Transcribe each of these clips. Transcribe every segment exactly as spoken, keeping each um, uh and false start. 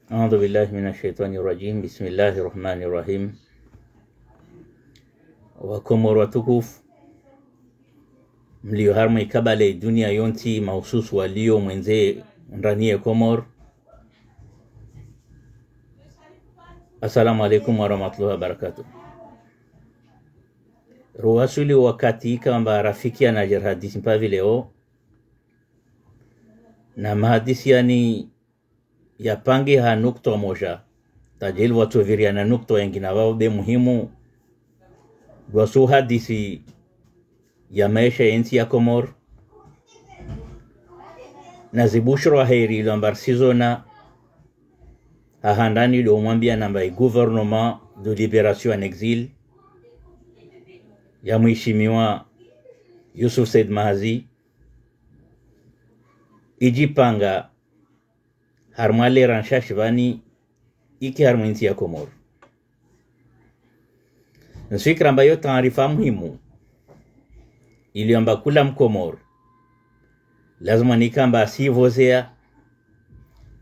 أعوذ بالله من الشيطان الرجيم. بسم الله الرحمن الرحيم. Wakomori watukufu, mlio harumwa ikabala idunia yontsi, mahususu walio mwendze ndani ye Komori. Assalamu alaikum warahmatullahi wabarakatuh. Ruwaswili wakati ikao amba rafiki yanadje rihadisi mpaka pvi leo. Na mahadisi yani yapangiha nukta moja. Tadjeli pvwatso pviriana nukta yengina pvapvo be muhimu. Dwasu hadisi ya maesha yentsi ya Komori. Na zibushra heri ilo amba risizona. Ha handani ilo umwambia namba i gouvernement de libération en exil ya mheshimiwa Youssouf Said Mahazi idjipanga harumwa lera nshashi pvani iki harumwa intsi ya Komori. Ntsifikira amba iyo taarifa muhimu, ili amba kula Mkomori lazima nike amba asipvozea,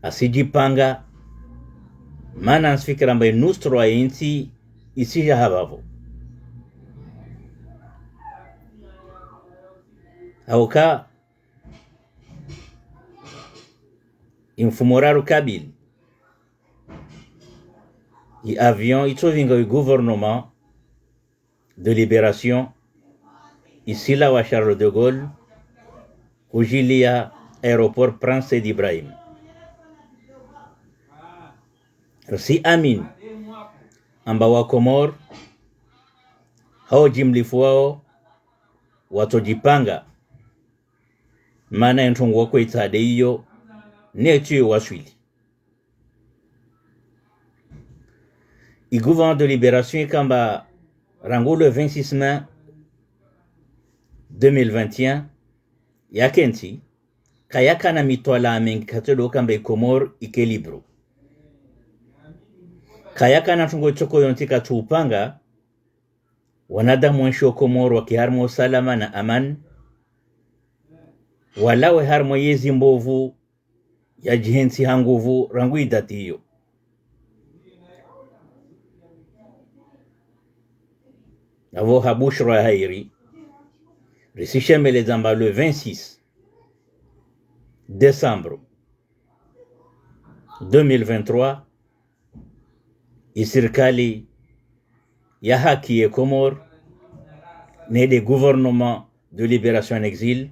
asidjipanga, mana ntsifikira amba inusro ya intsi isidja hapvapvo. Hauka imfumo raru kabili, i avion itsovinga i gouvernement de libération isilawa Charles de Gaulle kudjilia aéroport Prince Said Ibrahim. Risi amini amba Wakomori ha udjimlifu wao watsodjipanga, mana entrongo wakoitsade iyo, netsi waswili. I gouvernement de libération ika amba rangu le vingt-six mai deux mille vingt et un, yakentsi, kayakana mitwalaa mengi katsodo uka amba i Komori ike libre. Kayakana ntrongo itsoko yontsi katsu upanga, wanadamu wenshi o Komori wake harumwa usalama na amani, walawe harumwa yezi mbovu yadjihentsi ha nguvu rangu idati iyo. Apvo ha bushra ya hairi, risishemeleza amba le vingt-six décembre deux mille vingt-trois, i sirikali ya haki ye Komori, nde gouvernement de libération en exil,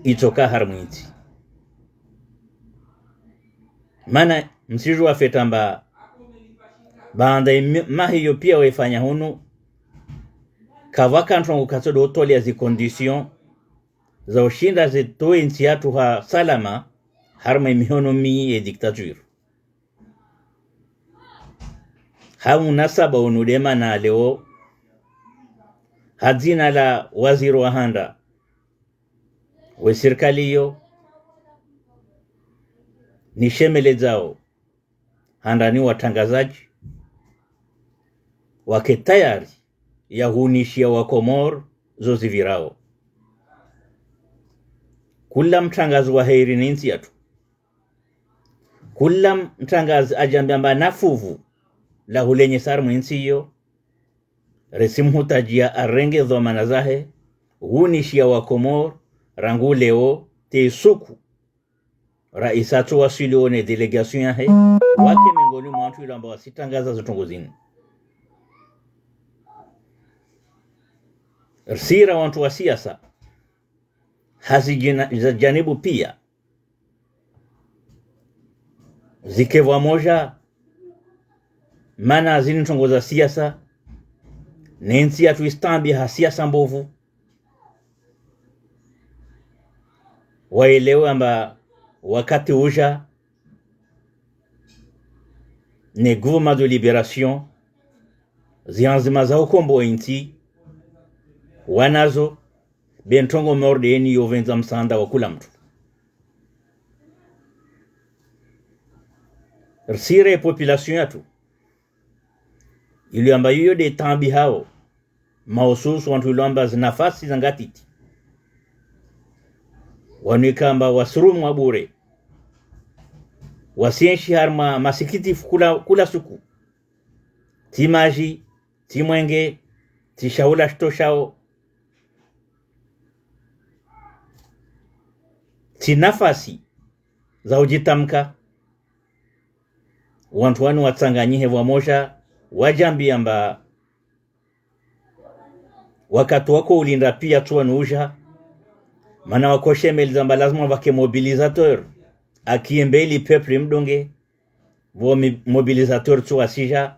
itsoka harumwa intsi. Mana msidjuwa fetamba, baanda imi-, maha iyo pia waifanya hunu, kapvwaka ntrongo katsodo utolea zi conditions za ushinda zitowe intsi yatru ha salama harumwa imihono mi ye dictature. Ha munasaba unu de mana leo, ha dzina la waziri wa handa we sirikali iyo, nishemelezao handani watrangazadji, wake tayari ya hunishia Wakomori zo zipvirao. Kula mtrangazi wa hairi ni ntsi yatru. Kula mtrangazi adjambe amba na fuvu la hulenyesa harumwa intsi iyo, risi mhutadjia arenge dhwamana zahe, hunishia Wakomori, rangu leo, te isuku raisi atso waswili wo ne délégation yahe, wake mengoni mwa wantru ilo amba wasitrangaza zo ntrongo zinu. Risi ra wantru wa siasa, ha zi djina-, za janibu pia, zike pvwamoja, mana zini ntrongo za siasa, ne ntsi yatru istambi ha siasa mbovu. Waelewe amba wakati uja, ne gouvernement de libération, zianzima za ukomboa intsi wanazo, be ntrongo mordeni yo pvendza msaanda wa kula mtru. Risi re population yatru, ilo amba iyo de tambi hao, mahususu wantru ilo amba zinafasi za ngatiti. Wanu ika amba wasurumwa bure. Wasi enshi harumwa masikitifu kula, kula suku. Tsi madji, tsi mwenge, tsi shahula shitoshao, tsi nafasi za udjitamka. Wantru wanu watsanganyihe vwamoja, wadjambiya amba wakati wako ulinda piya tsi wanu uja, mana wako shemeleza amba lazima wapvake mobilisateur, akiye mbeli peuple imdunge, pvo mi-, mobilisateur tsi wasija,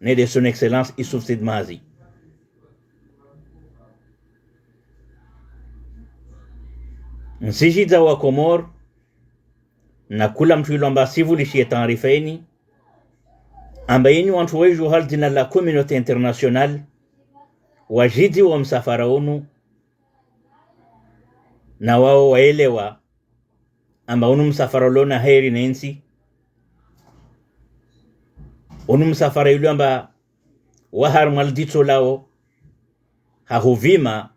nde son excellence Issouf Said Mazi. Nsishidza wa Komori, na kula mntru ilio amba asivulishiye taarifa ini, amba ini wantru weju hali dzina la communauté internationale, wajidzi wa msafara unu, na wao waelewa amba unu msafara ulona heri ne ntsi. Unu msafara ilio amba wa harumwa liditso lao, ha hupvima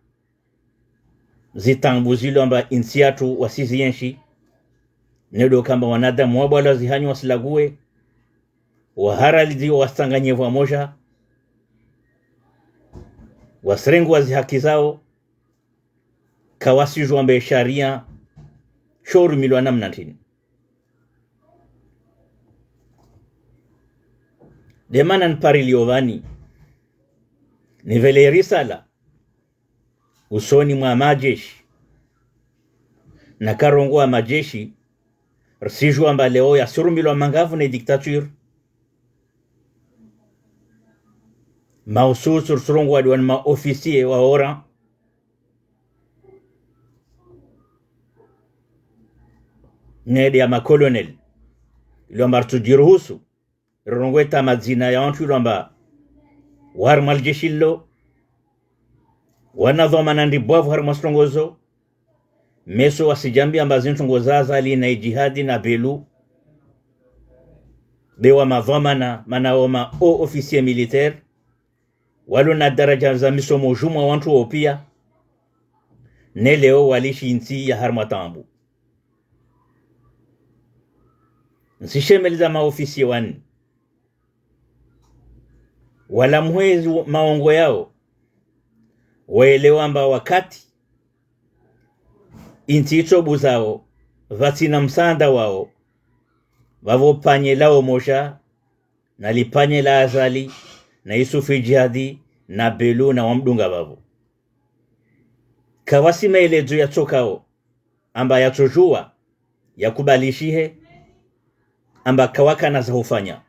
zitaabu zilio amba intsi yatru wasi zienshi, nde uka amba wanadamu wapvalwa zihanyu wasilaguwe, waharalizi wasitsanganye vwamoja, wasirenguwa zihaki zao, kawasijua amba ye sharia sho urumilwa namna ndrini. Nde mana niparilio pvanu, nipvele risala usoni mwa majeshi, na karongowa majeshi, risijua amba leo yasirumilwa mangavu ne dictature, mahususu risirongowa diwani ma officier wa ora, nde ya ma colonel, ilio amba ritsudjiruhusu rirongowe ta madzina ya wantru ilio amba wa harumwa lijeshi lilo, wana dhwamana ndribwavu harumwa zitrongozo, meso wasidjambiya amba zitrongo za Azali na Idjihadi na Belu, be wa madhwamana, mana wo ma haut officier militaire, walo na daraja za misomo juu mwa wantru wo piya, ne leo walishi intsi ya harumwa taabu. Nsishemeleza ma officier wanu, wala muhezi maongo yao, waelewa amba wakati intsi itsobuzao, pvatsina msaanda wao, pvapvo panye lao moja, na lipanye la Azali, na Issouf Idjihadi, na Belu, na wamdunga pvapvo. Kawasi maelezo yatsokao, amba yatsojua, yakubalishihe, amba kawakana za hufanya.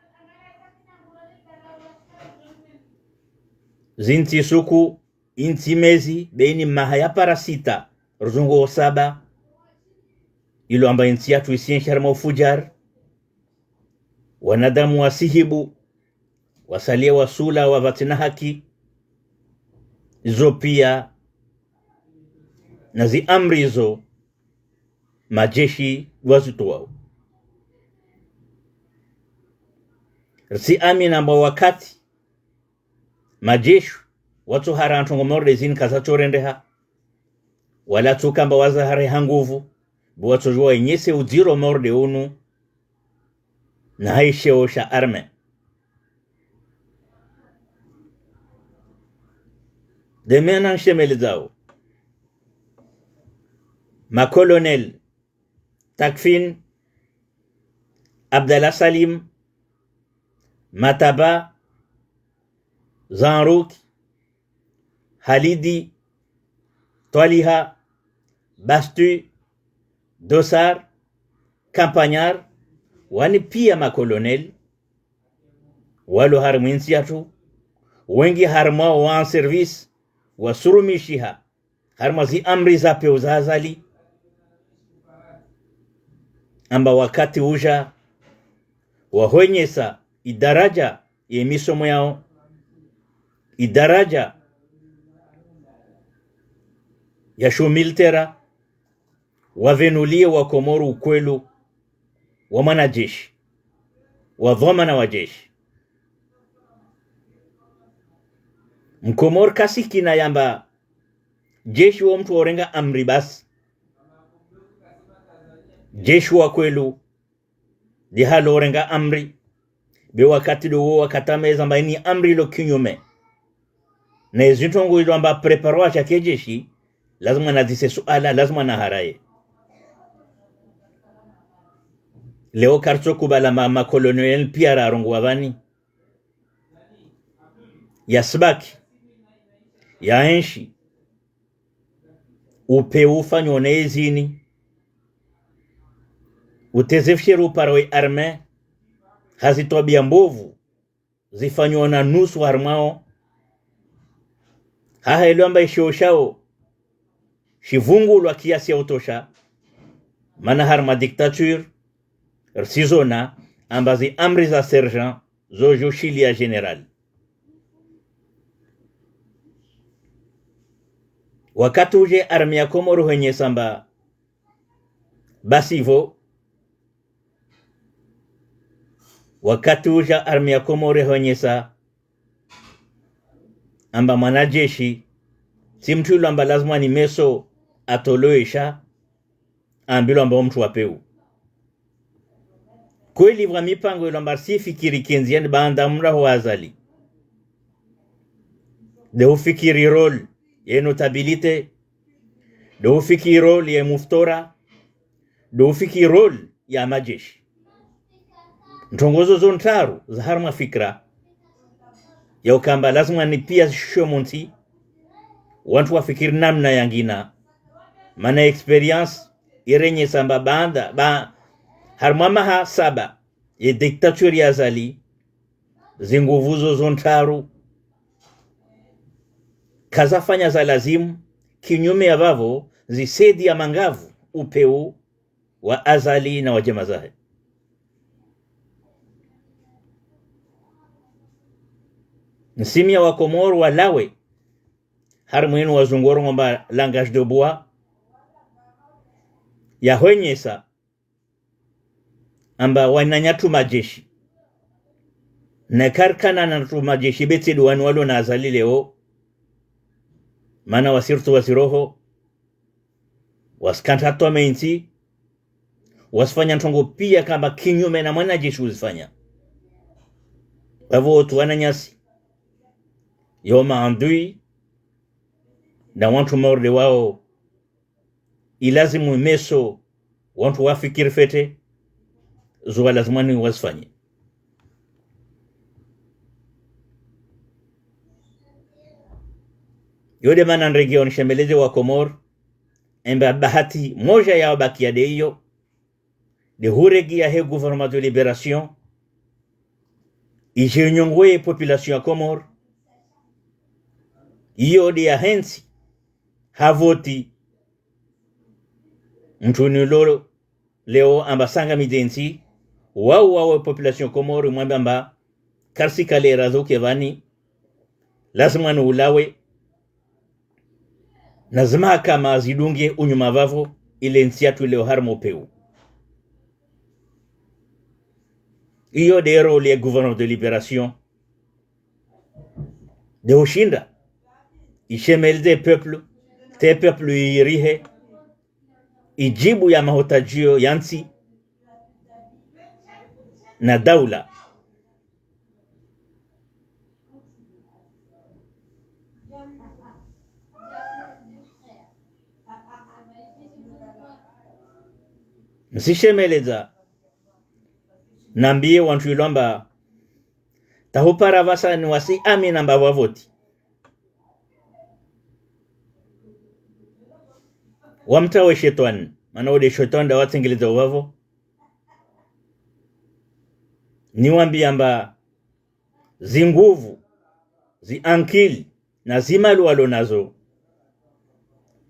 Zintsi suku, intsi mezi, be ini maha ya para sita, rizunguo saba, ilio amba intsi yatru isienshi harumwa ufujari, wanadamu wasihibu, wasaliya wasula, wapvatsina haki, izo piya, na ziamri izo majeshi wazitowao. Risiamini amba wakati majeshi watsohara ntrongo mordezini kazatsorendeha, wala tsuka amba wazahare ha nguvu, be watsojua wenyese udziro morde unu, na ha isheo sha arme. Nde mana nshemelezao ma colonel Takfin, Abdallah Salim, Mataba, Zanrouk, Halidi, Twaliha, Bastu, Dossard, Campagnard, wani piya ma colonel, walo harumwa intsi yatru, wengi harumwa wa service, wasurumishiha harumwa ziamri za pewu za Azali, amba wakati uja, wahonyesa idaraja ye misomo yao, idaraja ya sho militaire, wapvenuliye wa Komori ukweli wa mwanajeshi, wa dhwamana wa jeshi. Mkomori kasikina yamba jeshi wo mntru worenga amri basi. Jeshi wa kweli, Nde halo urenga amri. Be wakati ndo wo wakati ameza amba ini amri lo kinyume. Na ezintrongo izo amba préparation ya kijeshi, lazima nazise suala, lazima naharaye. Leo karitsokubala ma, ma colonel pia rarongowa pvani. Ya sibaki. Ya enshi. Upeu ufanywa na ezini. Utezefshe rupara we armée. Ha zitwabia mbovu. Zifanywa na nusu harimwawo. Haha ilo amba isho shawo. Shivungulwa kiasi ya utosha. Mana harimwa dictature. Risizona amba zi amri za sergent. Zo djo shilia général. Wakati udje armée ya Komoro hwenyesa amba basi pvo. Wakati udja armée ya Komoro hwenyesa amba mwanajeshi, tsi mtru ilo amba lazima ni meso atolowesha, ambilwa amba omtru wa peu. Kweli pvwa mipango ilo amba risifikiri kendziani baanda mraho wa Azali. Nde ufikiri rôle ye notabilité, nde ufikiri rôle ye muftora, nde ufikiri rôle ya majeshi. Ntrongo zo zo ntraru za harimwa fikira ya ukamba lazima ni pia zishushe montsi, wantru wafikiri namna yangina. Mana expérience irenyesa amba baanda, ba, harimwa maha saba ye dictature ya Azali, zinguvu zo zo ntraru kazafanya za lazimu, kinyume ya pvapvo zisaidia mangavu upeu wa Azali na wa djamaa zahe. Nsimia wa Komoro walawe, harimwa inu wazungu warongoa amba langage de bois, ya hwenyesa amba wananyatru majeshi. Na karikana na tru majeshi be tsi ndo wanu walo na Azali leo. Mana wasirtu wasiroho. Wasikantha tome intsi. Wasifanya ntrongo pia kamba kinyume na mwanajeshi uzifanya. Pvapvo wotru wananyasi. Yo maandui. Na wantru maorde wao. Ilazimu meso, wantru wafikiri fete, zo wa lazima ni wazifanye. Yo nde mana nrenge onishemeleze wa Komoro, amba bahati moja ya wabakia nde iyo, nde huregea he gouvernement de libération, idje inyongoe population ya Komoro, iyo nde ya hentsi, ha voti, mtru ni lolo, leo amba sanga midentsi, wau wawe population Komoro, mwambe amba, karisi kalera zo ke pvani, lazima ni ulawe, na zimahakama zidunge unyuma pvapvo, ile ntsi yatru leo harimwa upeu. Iyo nde rôle ya gouvernement de libération. Nde hushinda ishemeleze peuple, te peuple irihe, idjibu ya mahutajio ya ntsi na daula. Nsishemeleza, nambie wantru ilo amba, tahupara pvasa ni wasi amini amba pvwa voti. Wamtawe shetwani, mana wo nde shetwani nda watsengeleza upvapvo. Niwambie amba zinguvu, ziankili, na zimali walo nazo,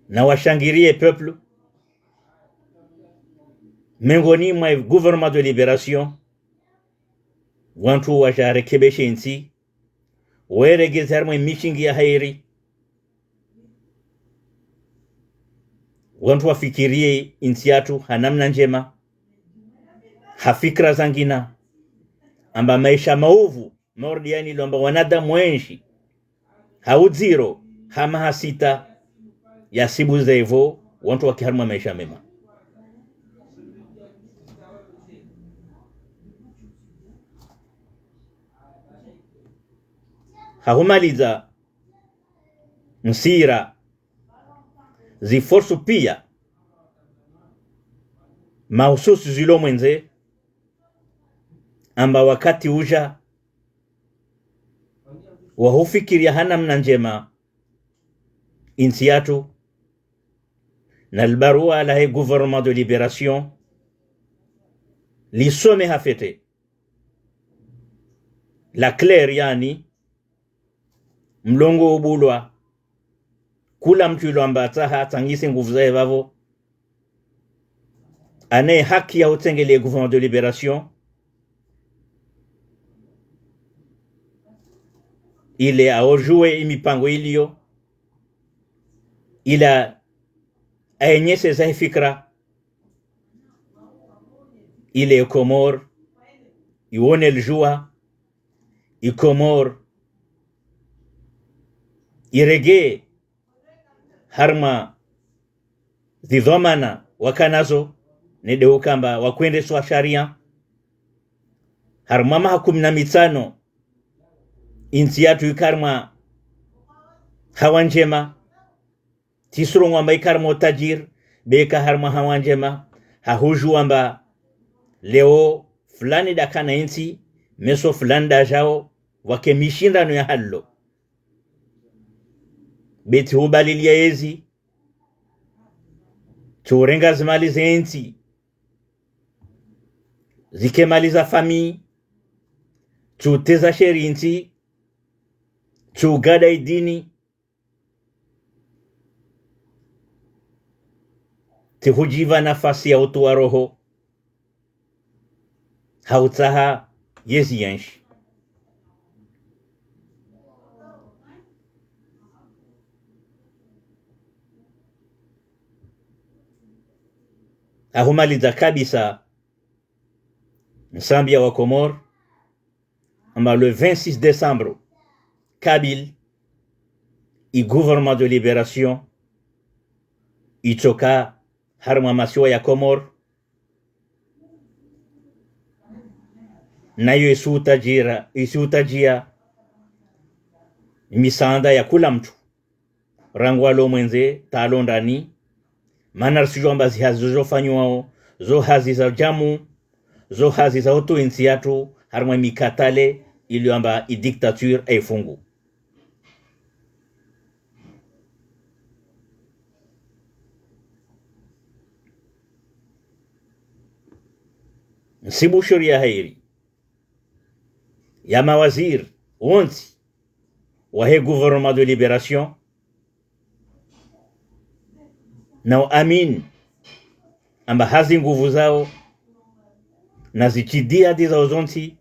na washangirie peuple, mengoni mwa gouvernement de libération, wantru waja rekebeshe ntsi, weregeze harimwa emishingi ya hairi, wantru wafikirie intsi yatru ha namna ndjema, ha fikira zangina, amba maesha maovu, maordiani ilo amba wanadamu wenshi, ha udziro, ha maha sita, ya sibu zevo, wantru waki harimwa maesha mema. Hahumaliza, ntsira zi force pia mahususi zilo mwendze, amba wakati uja wa hufikiria ha namna ndjema intsi yatru, na libarua lahe Gouvernement de Libération lisome ha fete, la clair, yaani, mlongo ubulwa, kula mtru ilo amba atsaha atsangise nguvu zahe vavo, anaye haki ya utsengelea Gouvernement de Libération, ile aojue imipango iliyo, ile aenyese zahe fikira, ile Komori ione lijua, i Komori iregee harumwa zidhwamana wakanazo, nde ukamba wakwendeswa sharia. Harumwa maha kumi na mitsano, intsi yatru ika harumwa hawa ndjema. Tsi surongoa amba ika harumwa utajiri, be ika harumwa hawa ndjema, hahujua amba leo fulani dakana intsi, meso fulani dajao, wake mishindano ya hallo. Be tsi hubalilia yezi, tsi urenga zimali ze ntsi, zike mali za famille, tsi uteza sheri ntsi, tsi ugada idini, tsi hujiva nafasi ya utowa roho, ha utsaha yezi yenshi. Ahumaliza kabisa, nsambia wa Komori amba le vingt-six décembre kabili, i Gouvernement de Libération itsoka harumwa masiwa ya Komori, nayo isutajira, isutajia misaanda ya kula mtru, rangu walo mwendze talo ndani, mana risijua amba zihazi zo zofanyiwao, zo hazi za jamu, zo hazi za utowa intsi yatru harumwa mikatale iliyo amba i dictature aifungu. Nsibu shori ya hairi ya mawaziri wontsi wahe Gouvernement de Libération, na uamini amba hazi nguvu zao na zitidihadi zao zontsi,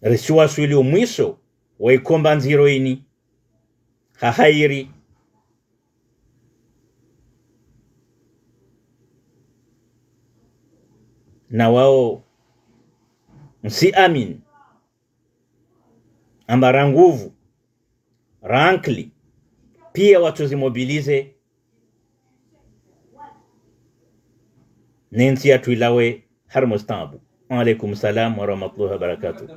risiwaswili umwiso wa ikomba ndziro ini ha hairi. Na wao nsi amini amba ra nguvu, ra ankili, pia watsozi mobiliser, ne ntsi yatru ilawe harumwa zitaabu. Wa alaikum salam wa rahmatullahi wa barakatuh.